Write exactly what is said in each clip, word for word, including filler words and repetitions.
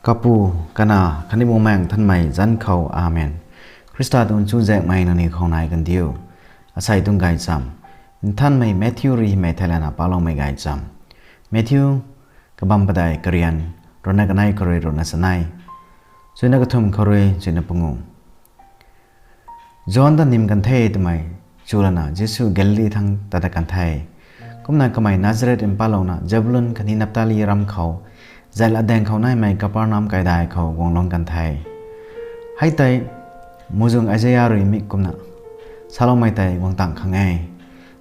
Kapu, Kanac khatni Bumaengh Nthanmei zanc khou, Amen. Khrista tuang chuzaenghmei nangniw khou nai kandiu. Asei tuang gaychamv nthanmei Matthew rui hymei theilayna paloumei gaychamv. Matthew kabamv padeih, karian ruhna kanei khou rui ruhna chanei, chuina kathumh khou rui chuina pangu. John ta nim kan the twmei chulana Jisu Galili thangc tat kan the. Kumna kamei Nazaret mpalouna Zebulun khatni Naphtali ram khou, zat latdaeng khou naimei Kapernaum kaidai khou guanglung kan the. Hei tei muhzwng Isaia rui mi kumna saloumei tei guang tang khang e: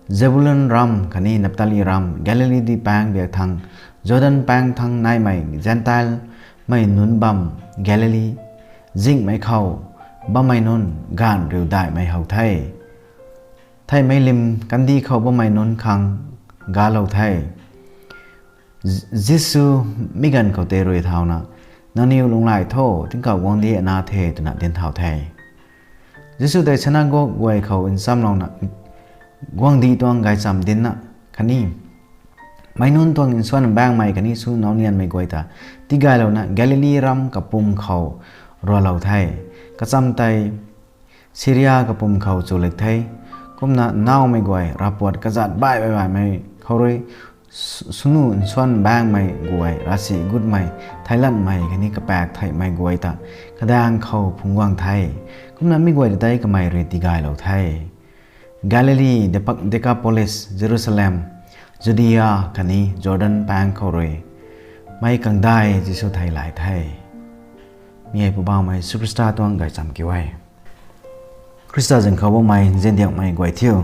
Zebulun ram khatni Naphtali ram, Galili dui paengc biak thangc, Jordan paengc thangc naimei Zentelmei nunc bam Galili, zinghmei khou bammei nunc gaanv riu daihmei how the. Theihmei lim kandih khou bammei nunc khang galou the. Jisu mi ganv khou tei rui thauna, Nangniw lunghlaic tho, tingkauh guangcdic ana the, twna dinc thau the. Jisu tei sinagog guay khou nchamlouna guangcdic tuang gaychamv dincna khatni meic nunc tuang nsuan baengmei khatni sw naunianmei guay ta tigaylouna Galili ram kapwm khou rualou the. Kacham tei Syria kapwm khou chulik the. Kumna naumei guay ravpuat kazat baih baih baihmei khou rui, sw- swnu nsuan baengmei guay, ravsic gutmei, theilanmei khatni kapaek theihmei guay ta kadaeng khou phungc guang the. Kumna mi guay ta tei kamei rui tigaylou the. Galili, Decapolis, Jerusalem, Judia khatni Jordan paengc khou rui meic kangdai Jisu thei lai the. Mi hei Poubauhmei Jisu Khrista tuang gaychamv kiu e. Khrista zaeng khou bammei nziandiakmei guay thiu,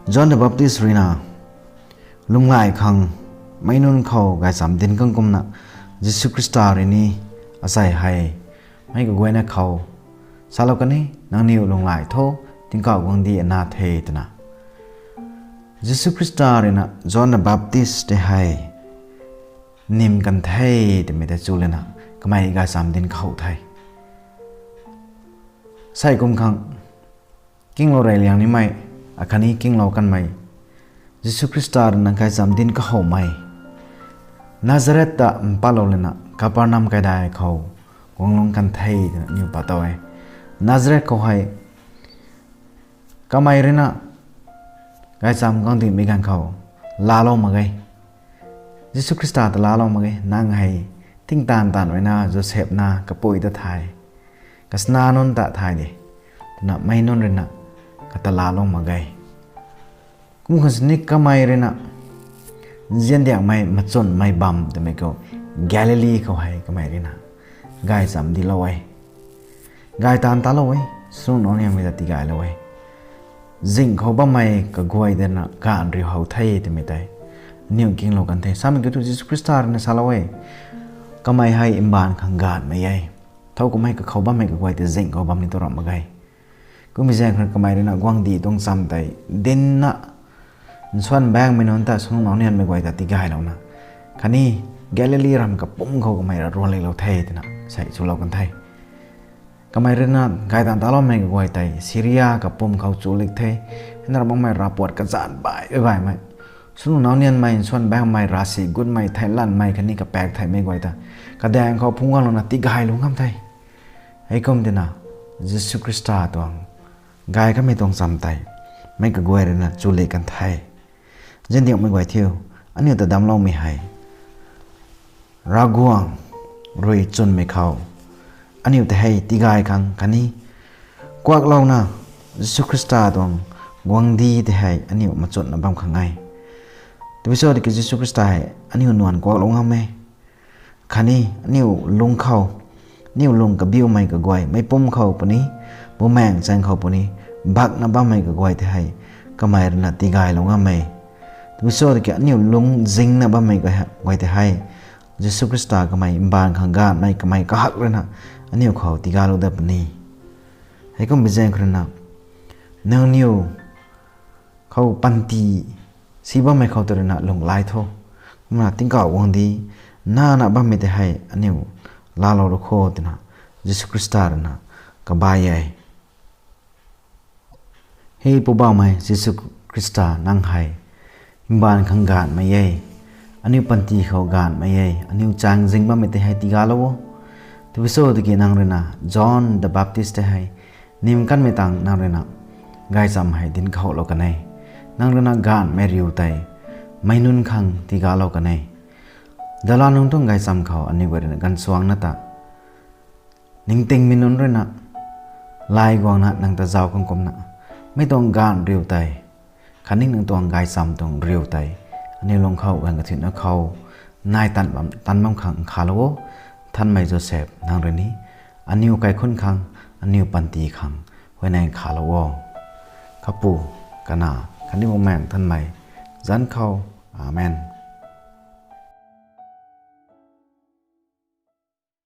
John the Baptist ruina lunghlaic khang meic nunc khou gaychamv dinc kang kumna, Jisu Khrista rui ni asei hei meic kaguayna khou salou kan e: Nangniw lunghlaic tho, tingkauh guangcdic ana the, twna. Jisu Khrista ruina John the Baptist tei hei nim kan the twmei tei chulana kamei gaychamv dinc khou the. Sei kum khang kinglou rey liang nimei, akhatni kinglou kanmei, Jisu Khrista ruina gaychamv dinc kahowmei, Nazaret ta mpatlou lana Kapernaum kaidai khou guanglung kan the twna aniw pat tow e. Nazaret khou hei kamei ruina gaychamv guangcdic mi ganv khou laalou mak ge. Jisu Khrista ta laalou mak ge. Nang hei tingtaanv taanv ruina Joseph na kapui ta thay, kasna nunc ta thay de, twna meic nunc ruina kata laalou mak ge. Kum khang sini kamei ruina nziandiakmei machwnmei bam twmei khou Galili khou hei kamei ruina gaychamv dinclou e. Gay taanv talou e, sw naunianmei ta tigaylou e. Zingh khou bammei kaguay tana gaanv riu how the twmei tei aniw kinglou kan the. Samei kiu thu Jisu Khrista ruina salou e, kamei hei mbaanv khang gaanvmei e. Thow kumhmei kakhou bammei kaguay tei zingh khou bam ni tu ramh mak ge. Kummei zaeng khou kamei ruina guangcdic tuang chamv tei dincna, nsuan baengmei nunc ta sw naunianmei guay ta tigaylouna, khatni Galili ram kapwm khou kamei ra ruanliklou the twna sei chulou kan the. Kamei ruina gay taanv taloumei kaguay tei Syria kapwm khou chulik the. Hei na ra makmei ravpuat kazanc baih baihmei, sw naunianmei, nsuan baengmei, ravsic gutmei, theilanmei khatni kapaek theihmei guay ta kadaeng khou phungc guanglouna tigaylou ngam the. Heikum twna Jisu Khrista tuang gay kamei tuang chamv tei meic kaguay ruina chulik kan the. Nziandiakmei guay thiu, aniw ta damcloumei hei Ravguangc rui chwnmei khou aniw tei hei tigay khang khatni kuaklouna Jisu Khrista tuang guangcdic tei hei aniw machwnna bam khang e. Tabui cho tiki Jisu Khrista hei aniw nuan kuaklou ngam e. Khatni aniw lung khou, aniw lung kabiumei kaguay, meicpumc khou puni, bumaengh chaeng khou puni, bakna bammei kaguay tei hei kamei ruina tigaylou ngam e. Tabui cho tiki aniw lung zingna bammei guay tei hei Jisu Khrista kamei mbaanv khang gaanvmei kamei kahak ruina aniw khou tigaylou dat puni. Heikum bi zaeng khou ruina nangniw khou panty si bammei khou tei ruina lunghlaic tho, kumna tingkauh guangcdic nana bammei tei hei aniw laalou ru kho twna Jisu Khrista ruina kabai e. He Poubauhmei Jisu Khrista, nang hei mbaanv khang gaanvmei e. Aniu panty khou gaanhmei e, aniu chaeng zing bammei tei hei tigaylou o. Tabui cho tiki nang rui na John the Baptist tei hei nim kanmei tangv nang rui na gaychamv hei dinc khou lou kan e. Nang rui na gaanhmei riu tei meic nunc khang tigaylou kan e. Dalan nunc tuang gaychamv khou aniu guay rui na ganvsuangcna ta ningtingmei nunc rui na lay guangna nang ta zauc khang kumna, mei tuang gaanv riu tei khatni nang tuang gaychamv tuang riu tei aniu lung khou ganv kathuina khou nai tan bam, tan bam khang nkhavlou o. Nthanmei Joseph, nang rui ni aniu kaikhunc khang, aniu panty khang huayney nkhavlou o. Kapu, Kanac khatni Bumaengh Nthanmei zanc khou. Amen.